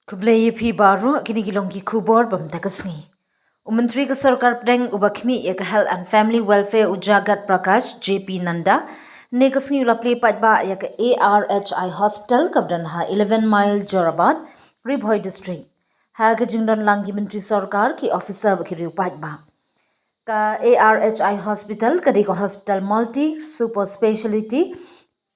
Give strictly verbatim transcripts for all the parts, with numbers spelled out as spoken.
Khublei ïa phi baroh, kine ki long ki khubor ba mynta ka sngi. U Myntri ka Sorkar Pdeng uba khmih ïa ka Health and Family Welfare u Jagat Prakash, J P Nadda, ne ka sngi u la plie paidbah ïa ka A R H I Hospital kaba don ha eleven Mile, Jorabat, Ri Bhoi District. Ha ka jingdon lang ki Myntri Sorkar, ki officer bad ki riew paidbah. Ka A R H I Hospital ka dei ka hospital multi super speciality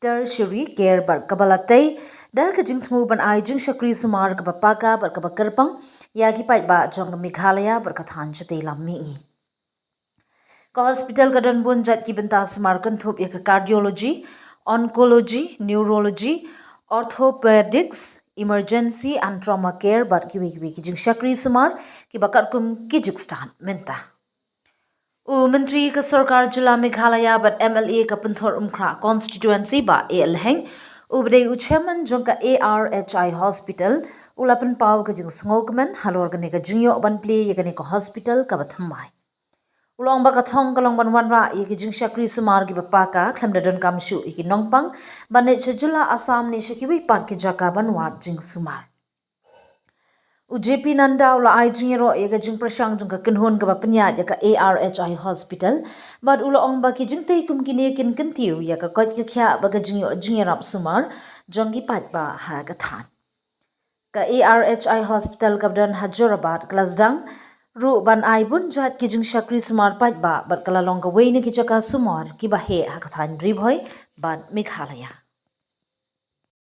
tertiary care bad kaba la tei da ka jingthmu ban ai jingshakri sumar kaba paka bad kaba kyrpang ïa ki paidbah jong ka Meghalaya bad ka thaiñ shatei lam mihngi. Ka hospital ka don bun jait ki bynta sumar kynthup ïa ka cardiology, oncology, neurology, orthopedics, emergency and trauma care bad kiwei kiwei ki jingshakri sumar kiba katkum ki juk stad mynta. U Myntri ka Sorkar Jylla Meghalaya bad M L A ka Pynthorumkhrah Constituency, Bah A L Heng, uba dei u Chairman jong ka A R H I Hospital, u la pynpaw ka jingsngewkmen halor kane ka jingïoh ban plie ïa kane ka hospital kaba thymmai. U la ong ba ka thong ka long ban wanrah ïa ki jingshakri sumar kiba paka khlem da donkam shuh ïa ki nongpang ban leit sha jylla Assam ne sha kiwei pat ki jaka ban wad jingsumar. U J P Nadda u la ai jingïaroh ïa ka jingpyrshang jong ka kynhun kaba pynïaid ïa ka A R H I Hospital bad u la ong ba ki jingtei kum kine kin kyntiew ïa ka koit ka khiah bad ka jingïoh jingïarap sumar jong ki paidbah ha ka thaiñ. Ka A R H I Hospital kaba don ha Jorabat ka la sdang ruh ban ai bun jait ki jingshakri sumar paidbah bad ka la long kawei na ki jaka sumar kiba heh ha ka thaiñ Ri Bhoi bad Meghalaya.